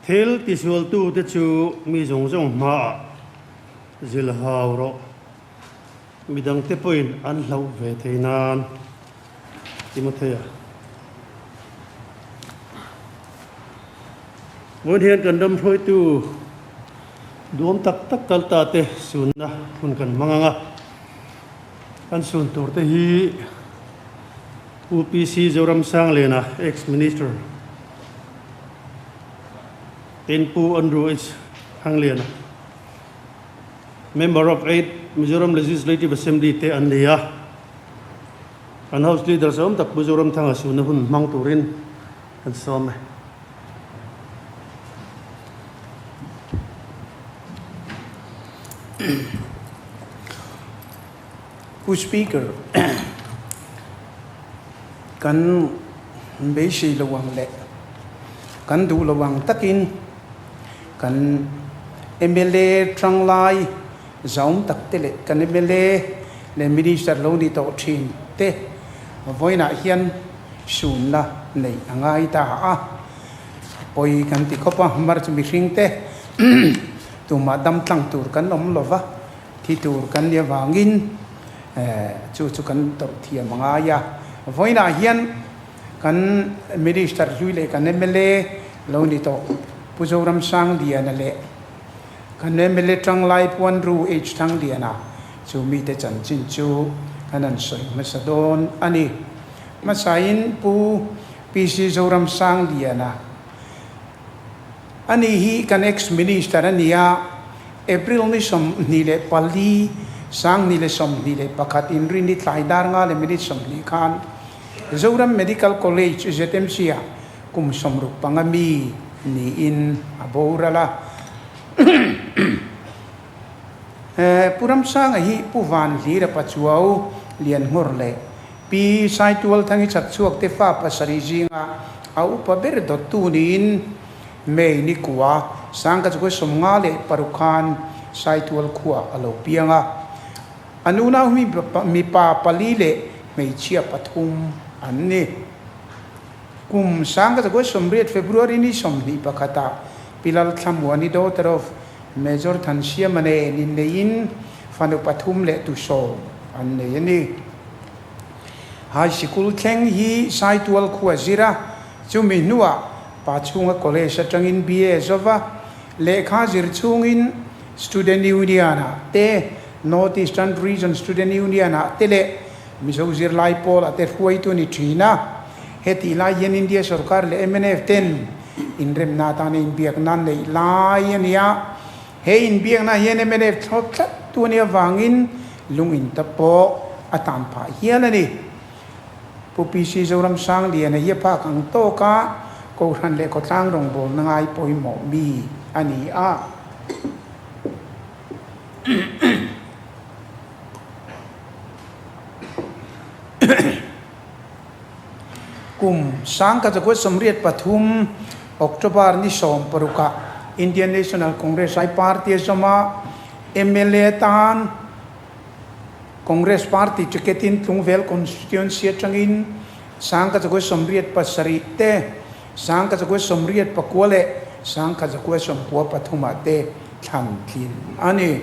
Thil tisualtute chu mi zawng zawng hmaah zilhau rawh. Midangte pawhin an hlauh ve thei nan. Timothea. Vawiin hian kan ram hruaitu duam tak tak kal ta te sunna hun kan hmang ang a. Kan sun tur te hi UPC Zoram Sangliana, Ex-Minister, Tin Pu Andrew H. Hangliana, Member of Eight Mizoram Legislative Assembly te an ni a. Kan House Leader sawm tak Pu Zoramthanga sunna hun hmang turin kan sawm e. Pu Speaker, kan beisei lo ang leh kan duh lo ang takin kan mla tanglai zaum tak te leh kan mla leh Minister lo ni tawh thin te vawiinah hian sunna neih a ngai ta a, pawi kan ti khawp a, mar chu mihring te tumah dam tlang tur kan awm lo va. Thi tur kan nih avangin chu chu kan tawrh thiam a ngai a. Vawiinah hian kan Minister hlui leh kan mla lo ni tawh Pu Zoram Sangliana leh kan mla Tanglai Puanru H Thangliana chu mite chanchin chu kan han sawi hmasa dawn a ni. Hmasain Pu PC Zoram Sangliana Ani hi kan ex-minister a ni a, April ni 24, 2021 inrin ni tlai dar nga leh minute 20 khan Zoram Medical College, ZMC, ah kum 65 mi niin a boral a. Pu Ramsanga hi Pu Vanhlira Pachuau Lianngawr leh Pi Saitualthangi chhakchhuak te fa pasarih zinga a upa ber dawttu niin May ni kua Sangkachukua 56 khan Saitual khua a lo piang a. A nunau hi mipa pali leh hmeichhia pathum an ni. Kum 1980 February ni 21 ah Pi Lalthlamuani daughter of Major Thansiama nen inneiin fanu pathum leh tu sawm an nei a ni. High Sikul thleng hi Saitual khua zir a, chumi hnuah Pachhunga College atangin BA zova, lehkha zir chhungin Student Union-ah te, North Eastern Region Student Union-ah te leh Mizo zirlai pawlah te hruaitu ni thin a. Hetih lai hian India sorkar leh mnf ten inremna atana inbiakna an neih lai a ni a. He inbiakna hian mnf thlawp tlat tu a nih avangin lung inta pawh a tan phah hial a ni. Pu PC Zoramsangliana hi a phak ang tawk a, Kohhran leh khawtlang rawngbawlna ngai pawimawh mi a ni a. Kum 1983 October ni 16 ah Indian National Congress ai party a zawm a, mla tan Congress party ticket in Tlungvel constituency atangin 1987 te, 1989 leh 1993 ah te thlan tlin a ni.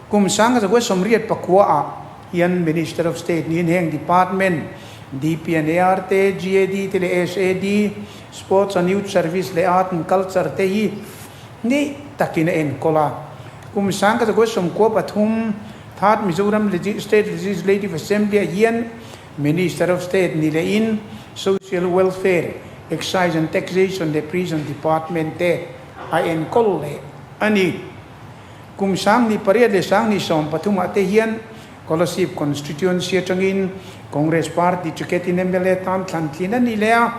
Kum 1989 ah hian Minister of State niin heng Department, DPNAR te, GAD te leh SAD, Sports and Youth Service leh Art and Culture te hi hnih takin a enkawl a. Kum 1993 Third Mizoram State Legislative Assembly ah hian Minister of State ni lehin Social Welfare, Excise and Taxation leh Prison Department te a enkawl leh a ni. Kum 2008 leh 2013 ah te hian Kolasib Constituency atangin Congress Party ticket in mla tan thlan tlin a ni leh a.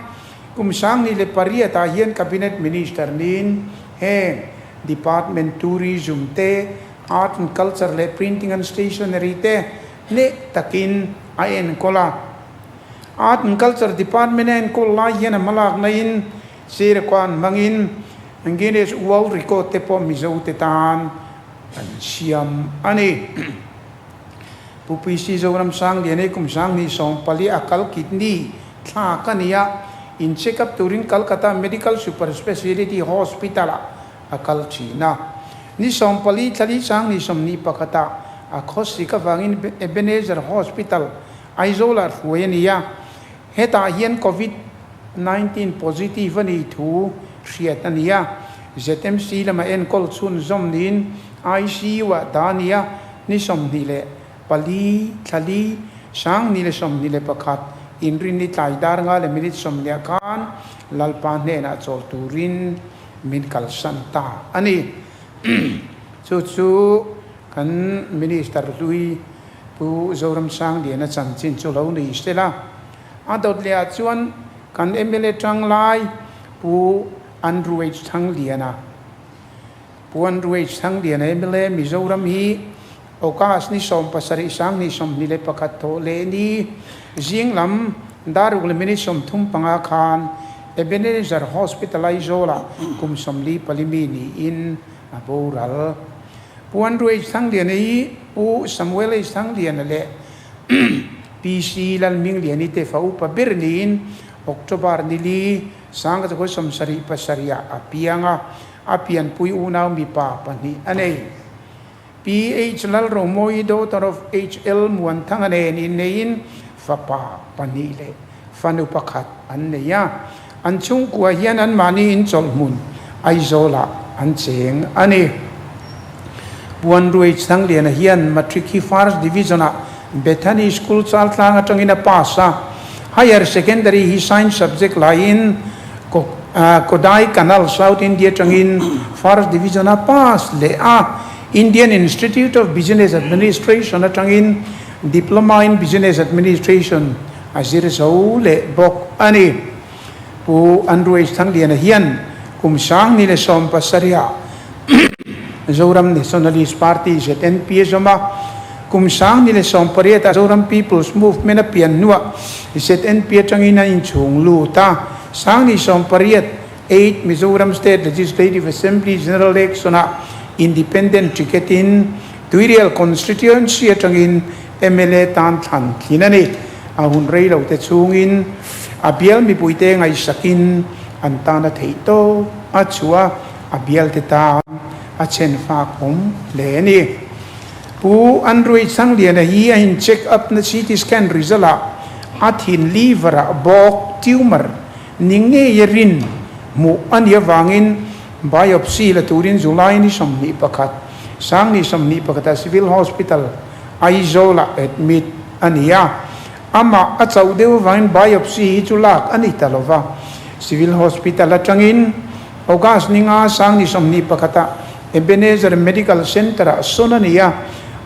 Kum 2008 ah hian Cabinet Minister niin heng Department Tourism te, Art and Culture leh Printing and Stationery te hneh takin a enkawl a. Art and Culture Department a enkawl lai hian a hmalakna in Sirkwan hmangin Guinness World Record te pawh Mizo te tan an siam a ni. Pu PC Zoram Sanglian ei kum 2014 a kal kidney thlak a ni a. In check up turin Calcutta Medical Super Speciality Hospital ah a kal thin a. Ni 14 thlali sang ni 21 ah a khawsik avangin Ebenezer Hospital, Aizawl ah hruai a ni a. Hetah hian Covid 19 positive a nih thu hriat a ni a. ZMC lama enkawl chhunzawm niin ICU ah dah a ni a, ni 24 thlali 2021 Inrinni tlai dar nga leh minute 40 khan Lalpa hnenah chawl turin min kalsan ta a ni. Chu chu kan Minister hlui Pu Zoramsangliana chanchin chu lo ni sela. A dawt leh ah chuan kan mla tanglai Pu Andrew H Thangliana, Pu Andrew H Thangliana mla Mizoram hi August ni 17 2021 thawh leh ni zing lam dar ruk leh minute 35 khan Ebenezer Hospital Aizawl ah kum 44 mi niin a boral. Pu Andrew H Thangliana hi Pu Samuel H Thangliana leh PC Lalmingliani te fa upa ber niin October ni li 1977 ah a piang a, a pianpui unau mipa pahnih a nei. PH Lalromawi daughter of HL Muanthanga nen inneiin fapa pahnih leh fanu pakhat an nei a, an chhungkua hian anmahni inchawlhmun Aizawlah an cheng a ni. Puanruai Thangliana hian Matric hi First Division-ah Bethany School Chaltlang atangin a pass a, Higher Secondary hi Science subject laiin Kodaikanal, South India atangin First Division a pass leh a, Indian Institute of Business Administration atangin Diploma in Business Administration a zir zo leh bawk a ni. Pu Andrew H. Thangliana hian kum 2017 ah Zoram Nationalist Party, ZNP, a zawm a, kum 2018 ah Zoram People's Movement a pian hnuah ZNP atangin a inchhung lut a, 2018 eight Mizoram State Legislative Assembly General Election ah Independent ticket in Tuirial Constituency atangin mla tan thlan thin a ni. A hun rei lo te chungin a bial mipuite ngaihsakin an tan a theih tawp a chhuah a, a bial te tan a chhen fak awm hle a ni. Pu Andrew Thangliana hi a in check up na CT scan result ah a thin liver ah bawk tumor ni ngei a rin hmuh a nih avangin biopsy la turin July ni 21, 2021 ah Civil Hospital Aizawl ah admit a ni a, amah a chauh deuh avangin biopsy hi chu lak a ni ta lo va. Civil Hospital atangin August ni nga 2021 ah Ebenezer Medical Centre ah sawn a ni a,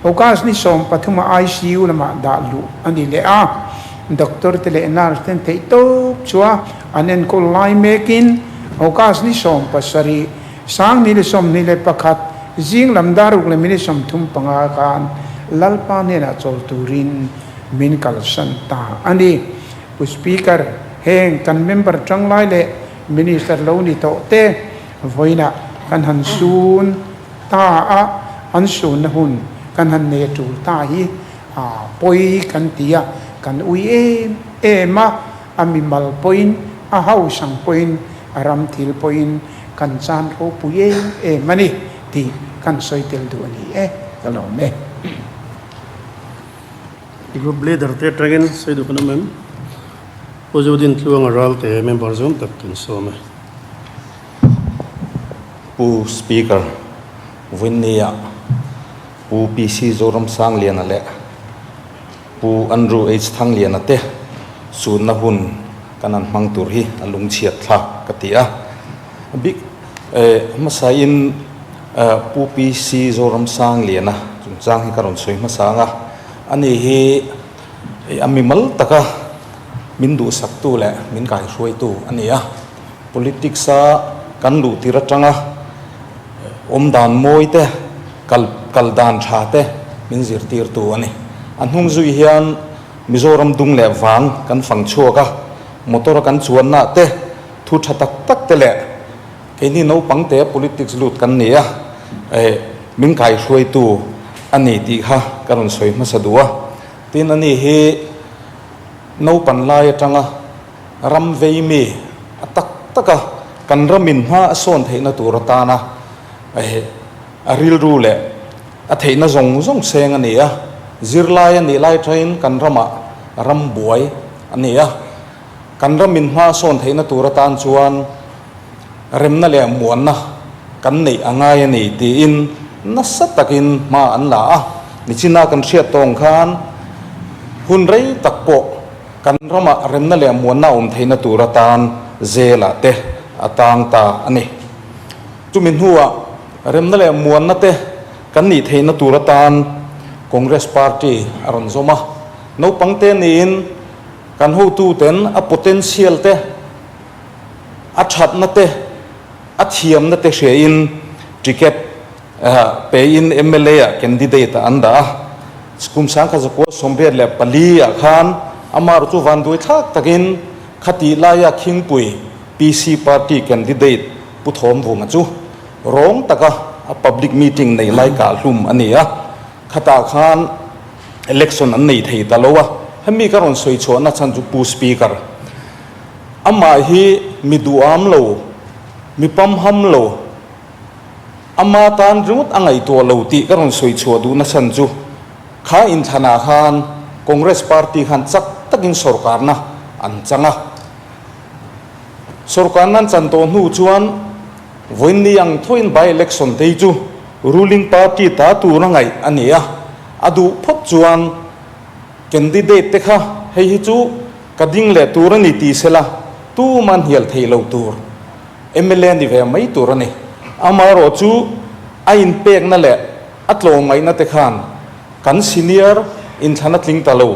August ni 13 ah ICU lamah dah luh a ni leh a. Doctor te leh nurse ten theih tawp chu a an enkawl lai mekin August ni 17, 2021 zing lam dar ruk leh minute 35 khan Lalpa hnenah chawl turin min kalsan ta a ni. Pu Speaker, heng kan member tanglai leh Minister lo ni tawh te vawiinah kan han sun ta a, an sunna hun kan han nei a tul ta hi a pawi kan ti a, kan ui em em a, a mimal pawhin, a house ang pawhin, a ram thil pawhin kan chan ropui em em a ni tih kan sawi tel duh a ni e, ka lawm e. Group leader te atangin sawi duh kan awm em? Pu Zodin Tluanga Ralte member zawng tak kan sawm e. Pu Speaker, Vawiinnia Pu PC Zoramsangliana leh Pu Andrew H Thangliana te sunna hun kan han hmang tur hi a lungchhiat thlak ka ti a. Bik hmasain Pu PC Zoramsangliana chungchang hi ka rawn sawi hmasa ang a, ani hi a mimal taka min duhsaktu leh min kaihruaitu a ni a. Politics a kan luh tir atanga awm dan mawi te, kal kal dan tha te min zirtirtu a ni. A hnung zui hian Mizoram dung leh vang kan fang chhuak a, motor a kan chuanna te, thu tha tak tak te leh keini naupang te politics lut kan ni a, min kaihruaitu a ni tih kha ka rawn sawi hmasa duh a. Tin, ani hi naupan lai atanga ram vei mi, A tak taka kan ramin hma a sawn theihna tur atana a rilru leh a theihna zawng zawng seng a ni a. Zirlai a nih lai thain kan ramah ram buai a ni a. Kan ramin hma a sawn theihna tur atan chuan remna leh muanna kan neih a ngai a ni tiin nasa takin hma an la a. Nichina kan hriat tawng khan hun rei tak pawh kan ramah remna leh muanna a awm theihna tur atan zelah te a tang ta a ni. Chumi hnuah remna leh muanna te kan nih theihna tur atan Congress Party a rawn zawm a. Naupang te niin kan hotuten a potential te, a thatna te, a thiamna te hriain ticket pein mla ah candidate ah an dah a. Kum 1984 ah khan amah erawh chu vanduai thlak takin khatih laia Khingpui PC party candidate Pu Thawmvunga chu rawng taka a public meeting nei lai kahhlum a ni a. Khatah khan election an nei thei ta lo a, hemi ka rawn sawi chhuahna chhan chu Pu Speaker, amah hi mi duham lo, mi pamham lo, ama tan ringawt a ngaihtuah lo tih ka rawn sawi chhuah duhna chhan chu kha inthlanah khan Congress party khan chak takin sorkarna an chang a, sorkarna an chan tawh hnu chuan Vawiin ang thoin by-election te hi chu ruling party ta tur a ngaih a ni a, a duh phawt chuan candidate te kha hei hi chu ka ding leh tur a ni ti sela tuma hnial thei lo tur mla ni ve mai tur a ni. Amaherawh chu a inpekna leh a tlawmngaihna te khan kan senior inthlan a tling ta lo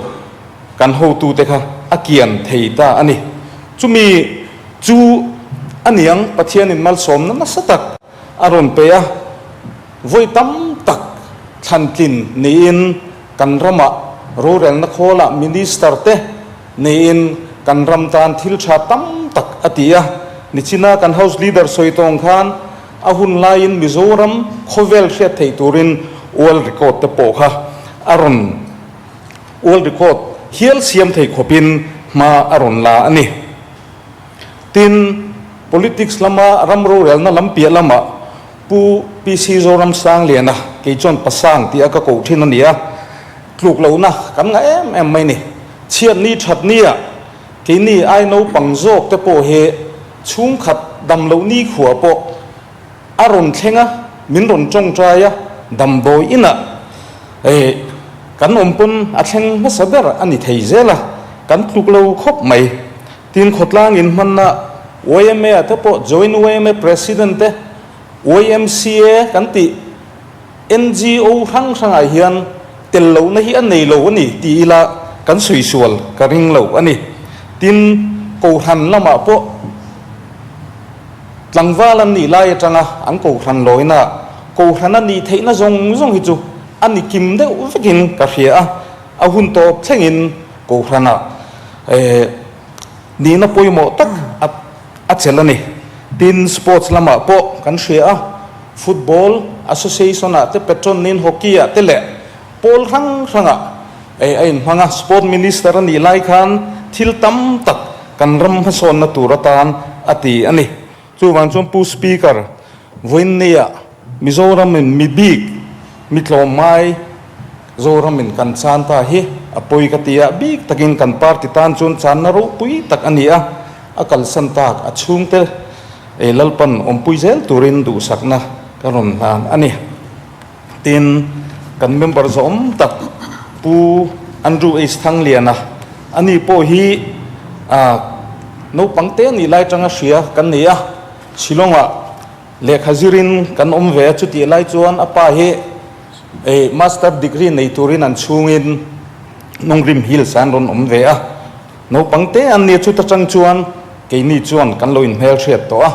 kan hotute kha a kian thei ta a ni. Chumi Chu a niang Pathianin malsawmna nasa tak a rawn pe a, vawi tam tak thlantlin niin kan ramah rorelna khawlah Minister te niin kan ram tan thil tha tam tak a ti a. Nichina kan House Leader sawi tawng khan a hun laiin Mizoram khawvel hriat theih turin World Record te pawh kha a rawn World Record hial siam thei khawpin hma a rawn la a ni. Tin, politics lama ram rorelna lam piah lamah Pu PC Zoramsangliana kei chuan Pasang tih a ka koh thin a ni a, tluk lohna kan ngah em em mai ni. Chhiatni thatnia keini ai naupang zawk te pawh hi chhungkhat dam loh nikhua pawh a rawn thleng a, min rawn tawngtai a, damdawi inah eh kan awm pawn a thleng hmasa ber a ni thei zel a, kan tluk lo khawp mai. Tin, khawtlang in hmanna yma ah te pawh Joint yma President te, YMCA kan tih NGO hrang hrangah hian tel lohna hi a nei lo a ni ti ila kan sawi sual ka ring lo a ni. Tin, Kohhran lamah pawh Tlangval an nih lai atanga an kohhran lawina kohhran a nih theihna zawng zawng hi chu a ni kim deuh vekin ka hria a, a hun tawp thlengin kohhranah eh nihna pawimawh tak a a chelh a ni. Tin, sports lamah pawh kan hria a, football association ah te, patron-in hockey ah te leh pawl hrang hrangah eh a inhmang a, sport minister a nih lai khan thil tam tak Kan ram hmasawnna tur atan a ti a ni. Chuvang chuan Pu Speaker, vawiinnia Mizoramin mi bik, mi tlawmngai Zoramin kan chan ta hi a pawi ka ti a, bik takin kan party tan chuan channa ropui tak a ni a, a kalsan tak a chhungte ei Lalpan awmpui zel turin duhsakna ka rawn hlan a ni. Tin, kan member zawm tak Pu Andrew H. Thangliana, ani pawh hi naupang te nih lai tanga hria kan nei a, Shillong-ah lehkha zirin kan awm ve a, chutih lai chuan a pa hi Master degree nei turin an chhungin Nongrim Hills-ah an rawn awm ve a, naupang te an nia chuta tang chuan keini chuan kan lo inhmelhriat tawh a.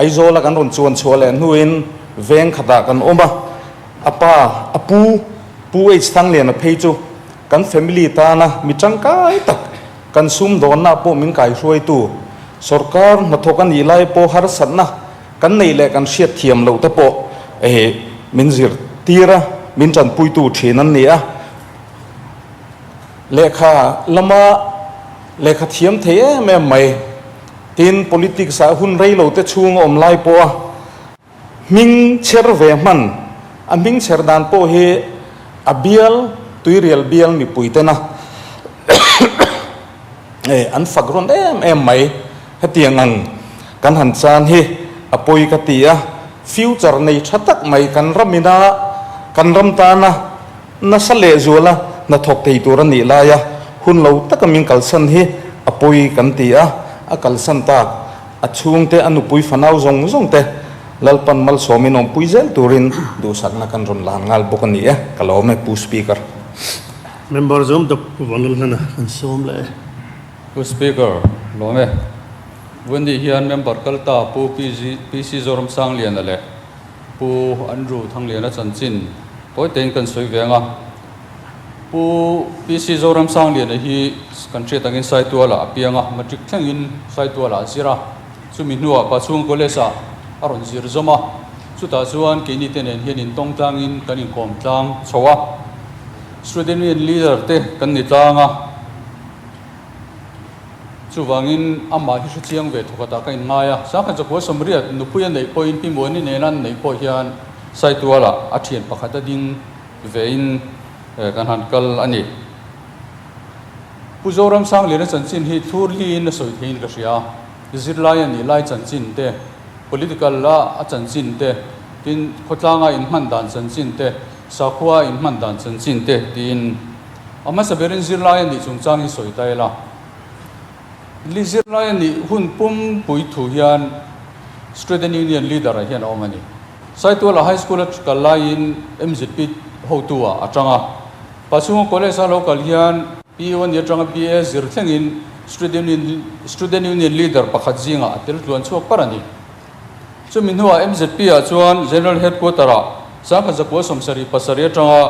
Aizawla kan rawn chuan chhuah leh hnuin veng khatah kan awm a, a pa, a pu, Pu H Thangliana phei chu kan family tana mi tangkai tak, kan sumdawnna pawh min kaihruaitu, sawrkar hnathawk a nih lai pawh harsatna kan neih leh kan hriat thiam loh te pawh min zirtir a, min tanpuitu thin an ni a. Lehkha lama lehkha thiam thei em em mai. Tin, politics ah hun rei lo te chhung a awm lai pawh a hming chher ve hman, a hming chher dan pawh hi a bial, tuirial bial mipui tena an fak rawn em em mai. Hetiang ang kan han chan hi a pawi ka ti a, future nei tha tak mai kan ramina kan ram tana nasa lehzuala hnathawk thei tur a nih laia hun lo taka min kalsan hi a pawi kan ti a, a kalsan tak a chhungte a nupui fanau zawng zawng te Lalpan malsawmin awmpui zel turin duhsakna kan rawn lan nghal bawk a ni e, ka lawm e Pu Speaker. Member zawm tak Pu Vanlalhlana kan sawm leh e. Pu Speaker, lawm e. Vuanni hian member kal ta Pu PC Zoramsangliana leh Pu Andrew Thangliana chanchin tawi tein kan sawi veng a. Pu PC Zoramsangliana hi kan hriat angin Saitualah a piang a, matric thlengin Saitualah a zir a. Chumi hnuah Pachhung College-ah a rawn zir zawm a. Chutah chuan keini te nen hian intawng tlangin kan inkawm tlang chho a. Student Union Leader te kan ni tlang a. Chuvangin amah hi hrechiang ve thawkhatah ka inngai a, Sangkhat Zakua Sawmriat nupui a neih pawhin Pi Muani nena an neih pawh hian Saitualah a thian pakhat a ding vein kan han kal a ni. Pu Zoram Sangliana chanchin hi thlur hliin a sawi theiin ka hria a, zirlai a nih lai chanchin te, political a a chanchin te, tin khawtlanga inhman dan chanchin te, sakhua inhman dan chanchin te tiin. A hmasa berin zirlai a nih chungchang hi sawi ta ila. Li zirlai a nih hun pum pui thu hian Student Union Leader ah hian a awm a ni. Saituala High School a kal laiin MZP hotu ah a tang a. Pachhunga College a lo kal hian PU a nih atanga BA zir thlengin Student Union Student Union Leader pakhat zingah a tel tluan chhuak par a ni. Chumi hnuah MZP ah chuan General Headquarter ah 1977 atanga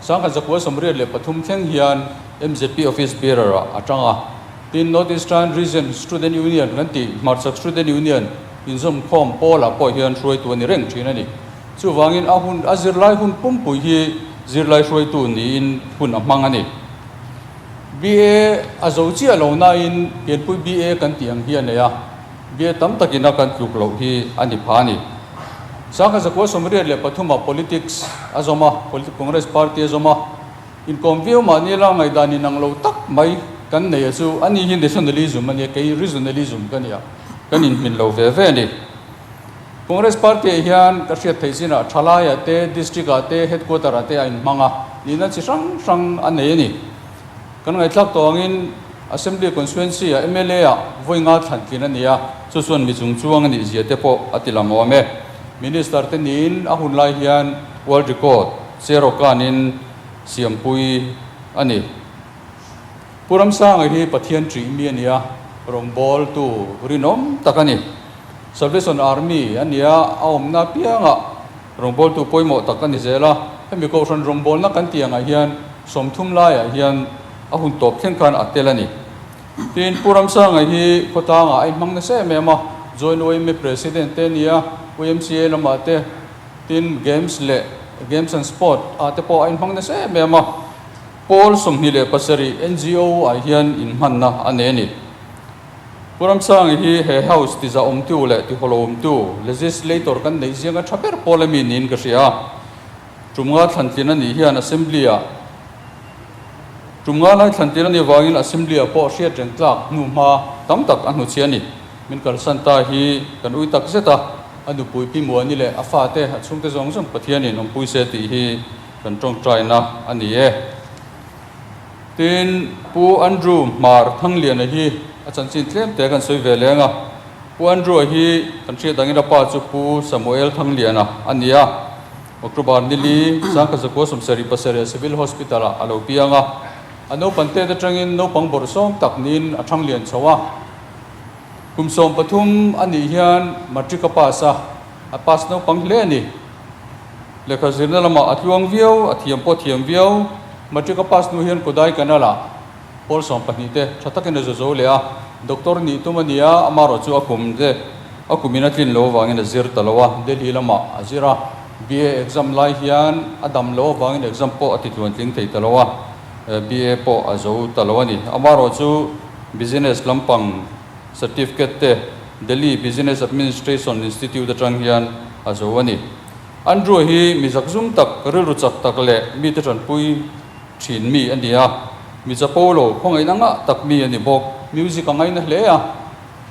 1983 thleng hian MZP Office Bearer ah a tang a. Tin, North Eastern Region Student Union kan tih Hmarchhak Student Union inzawmkhawm pawl ah pawh hian hruaitu a ni reng thin a ni. Chuvangin a hun a zirlai hun pumpui hi zirlai hruaitu niin hun a hmang a ni. BA a zo chiah lo nain pianpui BA kan tih ang hi a nei a. Bia tam takin a kan tluk loh hi a ni pha a ni. 1983 ah politics a zawm a, Congress party a zawm a. Inkawm viau mahni la ngaihdan inang lo tak mai kan nei a chu ani hi nationalism a nia, kei regionalism ka nia, kan inhmin lo ve ve a ni. Congress party ah hian ka hriat theih chinah thalai ah te, district ah te, headquarter ah te a inhmang a, nihna chi hrang hrang a nei a ni. Kan ngaihthlak tawh angin Assembly Constituency ah mla ah vawi nga thlan tlin a ni a, chu chuan mi chung chuang a nih zia te pawh a ti lang awm e. Minister te niin a hun lai hian World Record chair awkanin siampui a ni. Pu Ramsanga hi Pathian ṭih mi a ni a, rawngbawltu rinawm tak a ni. Salvation Army a ni a, a awmna apiangah Rawngbawltu pawimawh tak a ni zel a, hemi kohhran rawngbawlna kan tih angah hian 30 laiah hian a hun tawp thleng khan a tel a ni. Tin, Pu Ramsanga hi khawtlangah a inhmang nasa em em a, Joint YMA President te a ni a, YMCA lamah te, tin Games leh Games and Sport ah te pawh a inhmang nasa em em a, Pawl 27 NGO ah hian inhmanna a nei a ni. Pu Ramsangi hi he House ti zahawmtu leh ti hawlawmtu, Legislator, kan neih zianga tha ber pawl a mi niin ka hria a. Tum nga thlantlin a nih hian Assembly-ah Tum nga lai thlantlin a nih avangin Assembly-ah pawh hriat reng tlak hnu hma tam tak a hnuchhi a ni. Min kalsan ta hi kan ui tak zet a, a nupui Pi Muani leh a fate, a chhungte zawng zawng Pathianin awmpui se tih hi kan tawngtaina a ni e. Tin, Pu Andrew Hmar Thangliana hi a chanchin tlem te kan sawi ve leng a. Pu Andrew-a hi kan hriat angin a pa chu Pu Samuel Thangliana a ni a. October nili, 1977 Civil Hospital-ah a lo piang a. A naupang tet atangin naupang bawrhsawm tak niin a Thanglian chho a. Kum 13 a nih hian Matric a pass a, a pass naupang hle a ni. Lehkha zirna lamah a tluang viau, a thiam pawh thiam viau. Matric a pass hnu hian Kodaikanal ah pawl 12 te tha takin a za zo leh a, doctor nih tum a ni a, amarawh chu a kum te a kumin a tlin lo avangin a zir ta lo a, Delhi lamah a zir a, BA exam lai hian a dam lo avangin exam pawh a ti tluan tling thei ta lo a, BA pawh a zo ta lo a ni. Amarawh chu business lampang certificate te. Delhi Business Administration Institute atang hian a zo a ni. Andrew hi mi zakzum tak, rilru chak tak leh mite tanpui thin mi a ni a. Mi chapo lo, khawngaihna ngah tak mi a ni bawk. Music a ngaina hle a.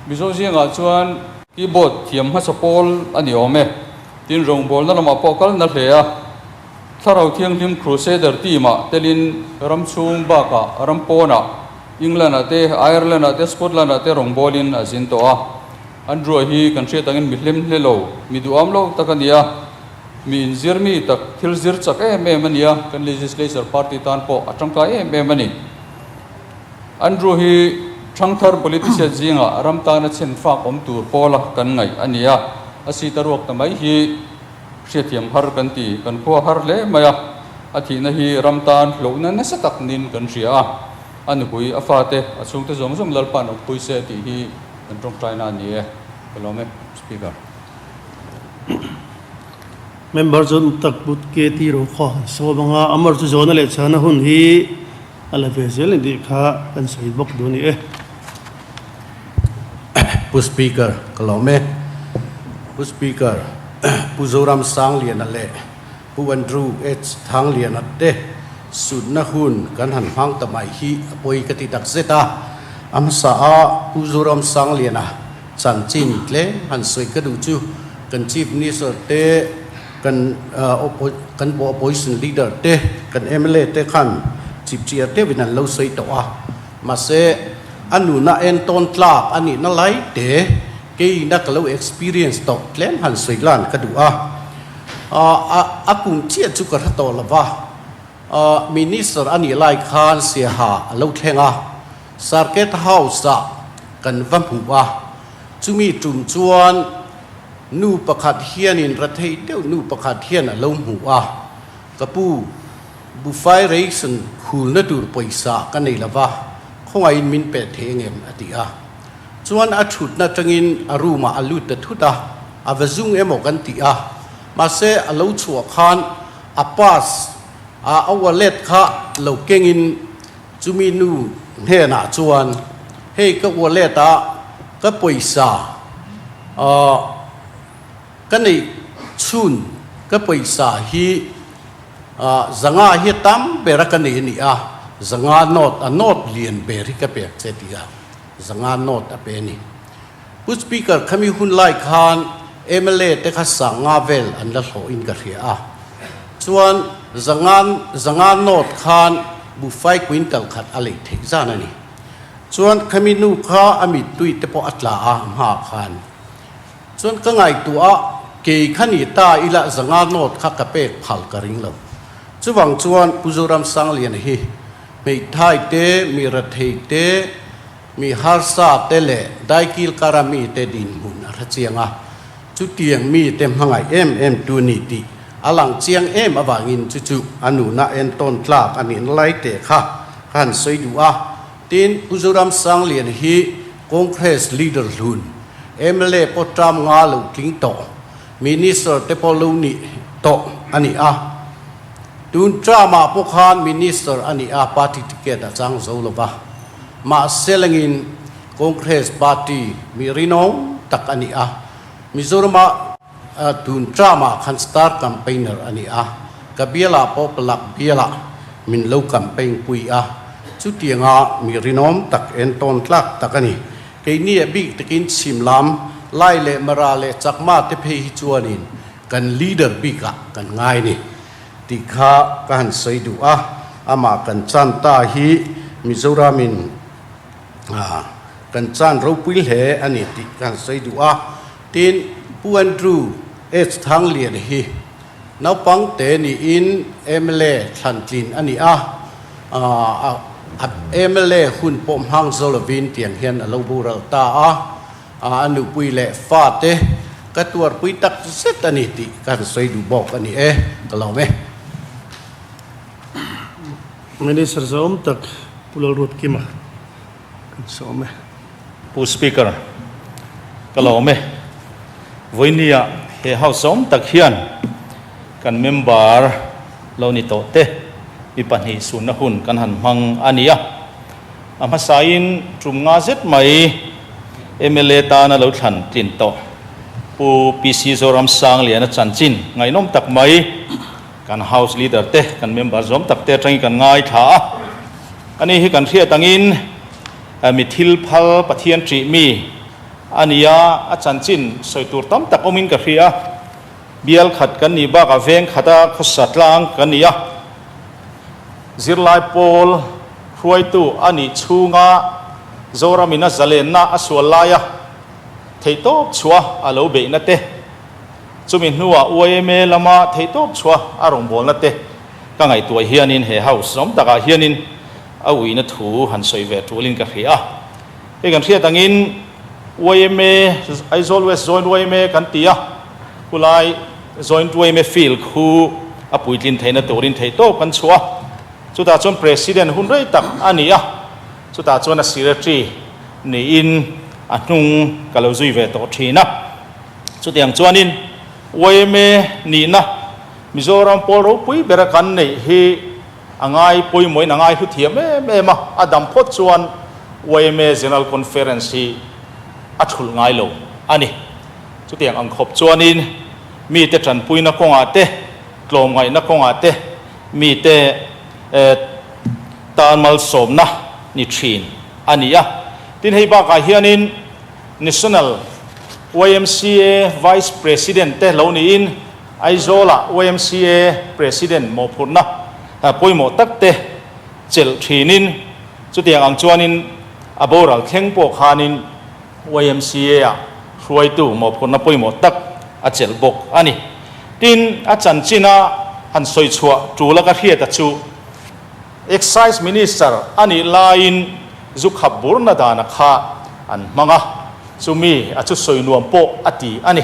Mizo zingah chuan keyboard thiam hmasa pawl a ni awm e. Tin, rawngbawlna lamah pawh kal na hle a. Thlarau Thianghlim Crusader team-ah telin ram chhung bakah ram pawnah England-ah te, Ireland-ah te, Scotland-ah te rawngbawlin a zin tawh a. Andrew-a hi kan hriat angin mi hlim hle lo, mi duham lo tak a ni a. Mi inzir mi tak, thil zir chak em em a ni a, kan Legislature party tan pawh a tangkai em em a ni. Andrew hi thangthar politician zingah ram tana chhen fak awm tur pawla kan ngaih a ni a, a seat a ruak ta mai hi hriathiam har kan ti, kan khua har hle mai a, a thihna hi ram tan hlauhna nasa tak nin kan hria a, a nupui, a fate, a chhungte zawng zawng Lalpa'n awmpui se tih hi kan tawngtaina a ni e. Ka lawm e, Speaker. Member chu tak put ke ti ro khaw han sawm anga, Amar chu zawhna leh chhana hun hi A la ve zel in tih kha kan sawi bawk duh a ni e. Pu Speaker, ka lawm e. Pu Speaker, Pu Zoram Sangliana leh Pu Andrew H. Thangliana te sutna hun kan han hmang ta mai hi a pawi ka ti tak zet a. A hmasa a Pu Zoram Sangliana chanchin tlem han sawi ka duh chu kan Chief Minister te, Kan kan opposition leader te, kan mla te khan chipchiar deuhin an lo sawi tawh a, mahse a nuna entawn tlak a nihna lai te keina ka lo experience tawh tlem han sawi lan ka duh a, a kum chiah chu ka hre tawh lo va, minister a nih lai khan Siaha a lo thleng a, Circuit House ah kan va hmuh a, chumi tum chuan Nu pakhat hianin rathei deuh nu pakhat hian a lo hmu a, Ka pu, buffet ration khulna tur pawisa ka nei lova, khawngaihin min peh thei angem? a ti a. Chuan a thutna atangin a room ah a lut ta thut a, a va zung emaw kan ti a, mahse a lo chhuah khan a purse a a wallet kha lo kengin chumi nu hnenah chuan, Hei ka wallet ah ka pawisa Aw, ka neih chhun ka pawisa hi zanga hi tam ber a ka nei a ni a, zanga note, a note lian ber hi ka pek che ti a, zanga note a pe a ni. Pu Speaker, khami hun lai khan mla te kha sanga vel an la hlawhin ka hria a, chuan zanga zanga note khan buffai quintal khat a lei theih zan a ni. Chuan khami nu kha a mittui te pawh a tla a hma khan. Chuan ka ngaihtuah a, kei kha ni ta ila zanga note kha ka pek phal ka ring lo. Chuvang chuan Pu Zoram Sangliana hi hmeithai te, mi rathei te, mi harsa te leh daikil kara mi te dinhmun a hre chiang a. Chutiang mi te hmangaih em em tu ni tih a lang chiang em avangin chu chu a nuna entawn tlak a nihna lai teh kha ka han sawi duh a. Tin, Pu Zoram Sanglian hi Congress leader hlun, mla pawh term nga lo tling tawh, Minister te pawh lo nih tawh a ni a. Tun term ah pawh khan Minister a ni a, party ticket a chang zo lo va. Mahse langin Congress party mi rinawm tak a ni a. Mizoram-ah tun term-ah khan star campaigner a ni a, ka bialah pawh palak bialah min lo campaign pui a, chutianga mi rinawm tak entawn tlak tak a ni. Keini a bik takin chhim lam, Lai leh Mara leh Chakma te phei hi chuanin kan leader bikah kan ngai ni tih kha ka han sawi duh a, amah kan chan ta hi Mizoramin Kan chan ropui hle a ni tih ka han sawi duh a. Tin, Pu Andrew H. Thanglian hi naupang te niin mla thlan tlin a ni a, a mla hun pawh hmang zo lovin tiang hian a lo boral ta a, a nupui leh fate ka tuarpui tak zet a ni tih ka han sawi duh bawk a ni e, ka lawm e. Minister zawm tak Pu Lalruatkima kan sawm e. Pu Speaker, ka lawm e. Vawinia he House zawm tak hian kan member lo ni tawh te mi pahnih sunna hun kan han hmang a ni a. A hmasain tum nga zet mai mla tana lo thlan tlin tawh Pu PC Zoramsangliana chanchin ngaihnawm tak mai kan House Leader te, kan member zawm tak te atangin kan ngaithla a. Ani hi kan hriat angin mi thil phal Pathian ṭih mi a ni a, a chanchin sawi tur tam tak awmin ka hria. Bial khat kan nih bakah veng khata khawsa tlang kan ni a. Zirlai pawl hruaitu a nih chhunga Zoramin a zalenna a sual laia theihtawp chhuah a lo beihna te, chumi hnuah yma lama theihtawp chhuah a rawngbawlna te ka ngaihtuah hianin he House zawm takah hianin a uina thu han sawi ve tulin ka hria a. Hei kan hriat angin yma, Aizawl West Joint yma kan ti a, khulai Joint yma field khu a puitlin theihna turin theihtawp kan chhuah a, chutah chuan President hun rei tak a ni a, chutah chuan a Secretary niin a hnung ka lo zui ve tawh thin a. Chutiang chuanin yma nihna Mizoram pawl ropui bera kan neih hi a ngai pawimawhin a ngai hlu thiam em em a, a dam phawt chuan yma General Conference hi a thulh ngai lo a ni. Chutiang ang khawp chuanin mite tanpuina kawngah te, tlawmngaihna kawngah te mite tan malsawmna ni thin a ni a. Tin, hei bakah hianin National YMCA Vice President te lo niin Aizawlah YMCA President mawhphurhna pawimawh tak te chelh thinin chutiang ang chuanin a boral thleng pawh khanin YMCA-ah hruaitu mawhphurhna pawimawh tak a chelh bawk a ni. Tin, a chanchina han sawi chhuah tul a ka hriat a chu Excise Minister a nih laiin zu khap burna dana kha an hmang a, chumi a chu sawi nuam pawh a ti a ni.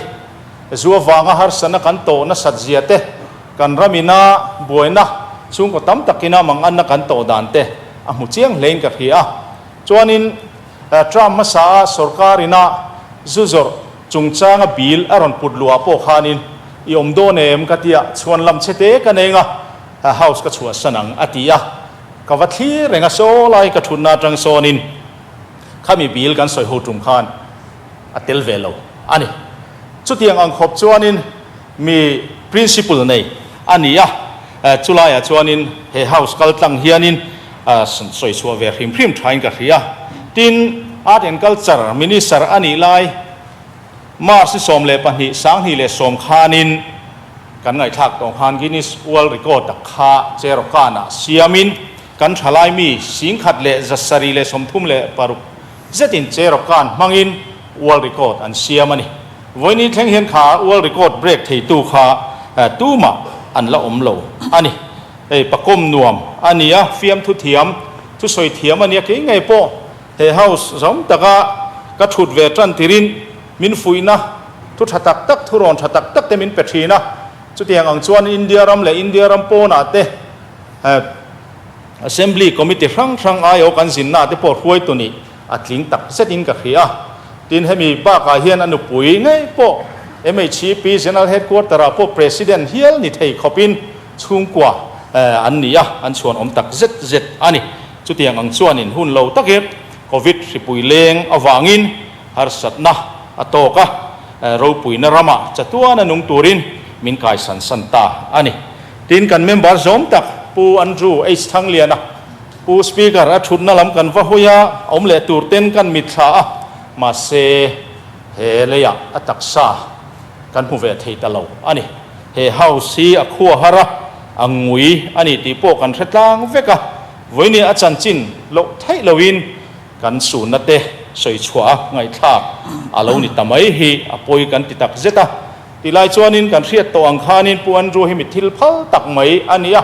Zu avanga harsatna kan tawh nasat zia te, kan ramina buaina chhungkaw tam takina manganna kan tawh dan te a hmu chiang hlein ka hria a. Chuanin term hmasa a sorkar ina zu zawrh chungchanga bill a rawn put luah pawh khanin i awm dawn em ka tia chhuan lam che te ka nei nga house ka chhuahsan ang a ti a, ka va thlir reng a saw lai ka thutna atang sawnin khami bill kan sawi ho tum khan a tel ve lo a ni. Chutiang ang khawp chuanin mi principle nei a ni a, chulaiah chuanin he house kal tlang hianin sawi chhuah ve hrim hrim thain ka hria. Tin, Art and Culture Minister a nih lai March ni 12 2010 khanin kan ngaihthlak tawng khan Guinness World Record a kha Cherokan-ah siamin kan thalai mi 1736 Zetin Cherokan hmangin World Record an siam a ni. Vawiin thleng hian kha World Record break theitu kha tumah an la awm lo a ni. Hei pakawm nuam a ni a, fiamthu thiam, thusawi thiam a ni a, kei ngei pawh he house zawm taka ka thut ve tan tirin min fuihna thu tha tak tak, thurawn tha tak tak te min pe thin a. Chutiang ang chuan India ram leh India ram pawnah te Assembly Committee hrang hrang aiawh kan zinna te pawh hruaitu nih a tling tak zetin ka hria. Tin, hemi bakah hian a nupui ngei pawh MHCP General Headquarter ah pawh President hial ni thei khawpin chhungkua an ni a, an chhuan awm tak zet zet a ni. Chutiang ang chuanin hun lo takin Covid hripui leng avangin harsatna a tawk a, ropuina ramah chatuana nung turin min kaisan san ta a ni. Tin, kan member zawm tak Pu Andrew H. Thangliana, Pu Speaker a thutna lam kan va hawi a, awm leh tur ten kan mitthla a, mahse he leiah a taksa kan hmu ve thei ta lo a ni. He house hi a khua har a, a ngui a ni tih pawh kan hre tlang vek a, vawiin a chanchin loh theih loin kan sunna te sawi chhuah a ngaihthlak a lo ni ta mai hi a pawi kan ti tak zet a. Tilai chuanin kan hriat tawh ang khanin Pu Andrew hi mi thil phal tak mai a ni a,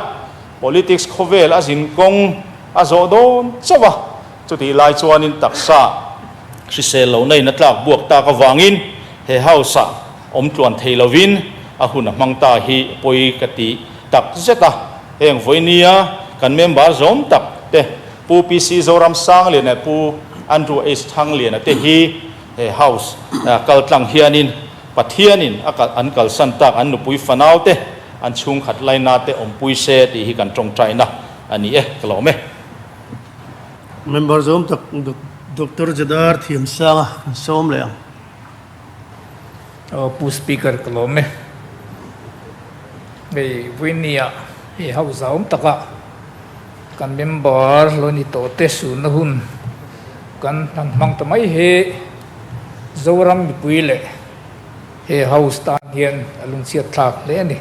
politics khawvel a zin kawng a zawh dawn chauh a, chutih lai chuanin taksa hrisel lohna in a tlak buak tak avangin he house ah awm tluan thei lovin a hun a hmang ta hi pawi ka ti tak zet a. Heng vawinia kan member zawm tak te Pu PC Zoram Sangliana leh Pu Andrew H Thangliana te hi he house kal tlang hianin Pathianin a kal an kalsan tak an nupui fanau te, an chhungkhat laina te awmpui se tih hi kan tawngtaina a ni e, ka lawm e. Member zawm tak Doctor Jadar Thiamsanga kan sawm leh ang. Aw Pu Speaker ka lawm e. Hei Vuinia hei hausa awm taka kan member lo ni tawh te sunna hun kan han hmang ta mai hi Zoram mipui leh he house tan hian a lungchhiat thlak hle a ni.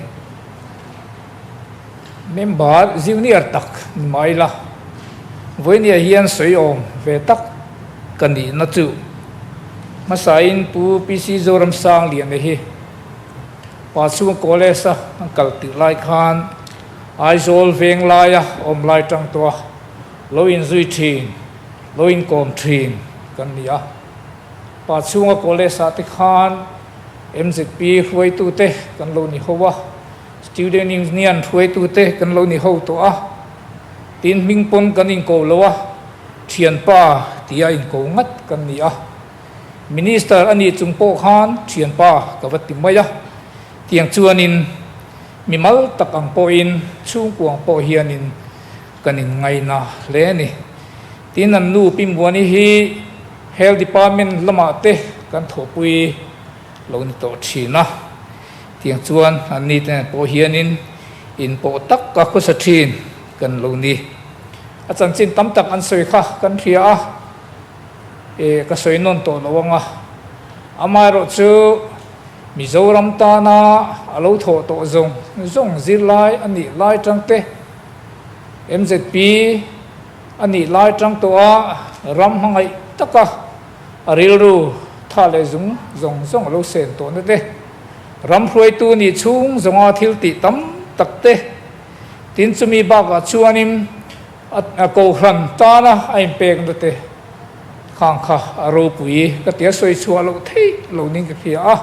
Member junior tak ni mai la, vawinia hian sawi awm ve tak ka nihna chu hmasain Pu PC Zoramsangliana hi Pachhung College a an kal tirh lai khan Aizawl veng laia awm lai tang tawh a lo inzui thin, lo inkawm thin kan ni a. Pachhunga College ah te khan MZP hruaitute kan lo ni ho a. Student Union hruaitute kan lo ni ho tawh a, tin hming pawn kan inko lo a, thianpa tia inko ngat kan ni a. Minister a nih chung pawh khan thianpa ka va ti mai a, tiang chuanin mimal tak ang pawhin chhungkuang pawh hianin kan inngaina hle a ni. Tin an nu Pi Muani hi Health Department lamah te kan thawhpui lo ni tawh thin a. Tiang chuan an ni te pawh hianin in pawh tak a khawsa thin kan lo ni. A chanchin tam tak an sawi kha kan hria a, e ka sawi nawn tawh lo ang a. Amaherawh chu Mizoram tana a lo thawh tawh zawng zawng zirlai a nih lai tang te, MZP a nih lai tang tawh a ram hmangaih taka a rilru tha leh zung zawng zawng a lo sen tawhna te, ram hruaitu nih chhung zawnga thil tih tam tak te, tin chumi bakah chuanin a kohhran tana a inpekna te khang kha a ropui ka tia sawi chhuah loh theih lo ning ka hria a.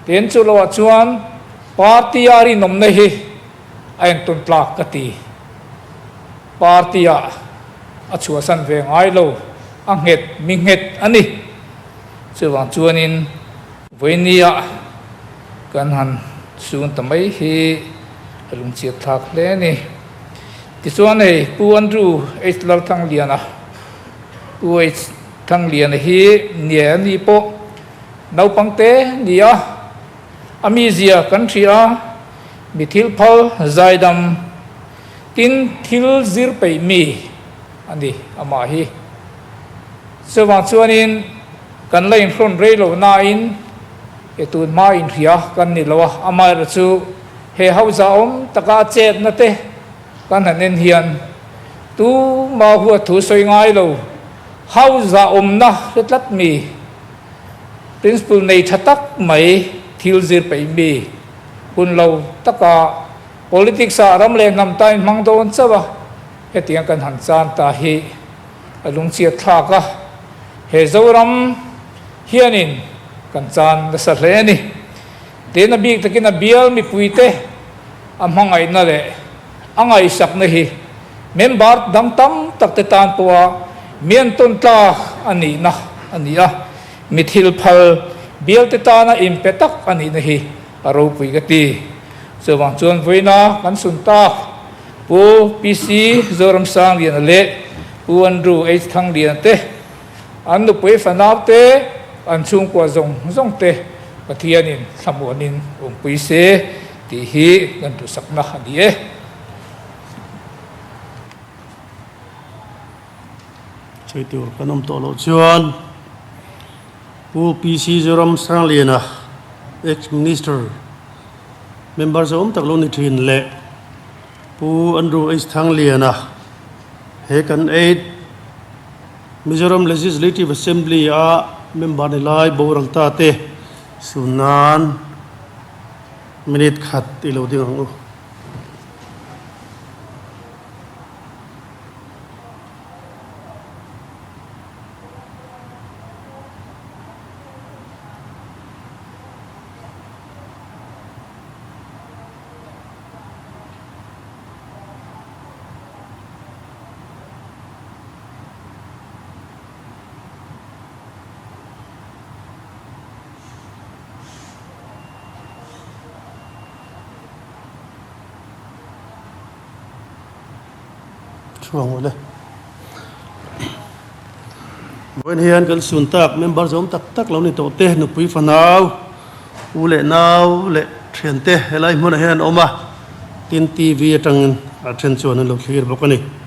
Tin chu loah chuan party a rinawmna hi a entawn tlak ka ti. Party ah a chhuahsan ve ngai lo, a nghet mi nghet a ni. Chuvang chuanin vawinia kan han sun ta mai hi a lungchhiat thlak hle a ni. Tichuan hei Pu Andrew H Lalthangliana, Pu H Thangliana hi nia a ni pawh naupang te ni a, a mizia kan hria a, mi thil phal zaidam, Tin, thil zir peih mi a ni amah hi. Chuvang chuanin kan la inhrawn rei lo nain e tun hma inhria kan ni lo a, amaherawh chu he hausa awm taka a chetna te kan han en hian tuma huat thu sawi ngai lo hausa awmna hre tlat mi, principle nei tha tak mai thil zir peih mi hun lo taka Politics ah ram leh hnam tain hmang dawn chauh a, hetiang kan han chan ta hi a lungchhiat thlak a, he Zoram hianin kan chan nasa hle a ni. Tin a bik takin a bial mipuite a hmangaihna leh a ngaihsakna hi member dang tam tak te tan pawha miantawn tlak a nihna a ni a, mi thil phal bial te tana inpe tak a nihna hi a ropui ka ti. Chuvang chuan vawiina kan sun tak Pu PC Zoramsangliana leh Pu Andrew H Thangliana te, an nupui fanau te, an chhungkua zawng zawng te Pathianin thlamuanin awmpui se tih hi kan duhsakna a ni e. Sawi tur kan awm tawh loh chuan Pu PC Zoram Sangliana, Ex-Minister, Member zawm tak lo ni thin leh Pu Andrew H Thangliana, he kan Eight Mizoram Legislative Assembly a member ni lai boral ta te sun nan minute khat i lo ding ang u. Chhuang ule. Vawiin hian kan sun tak member zawm tak tak lo ni tawh te, nupui fanau, u leh nau leh thiante helai hmunah hian an awm a, tin TV atangin a then chuan an lo thlir bawk a ni.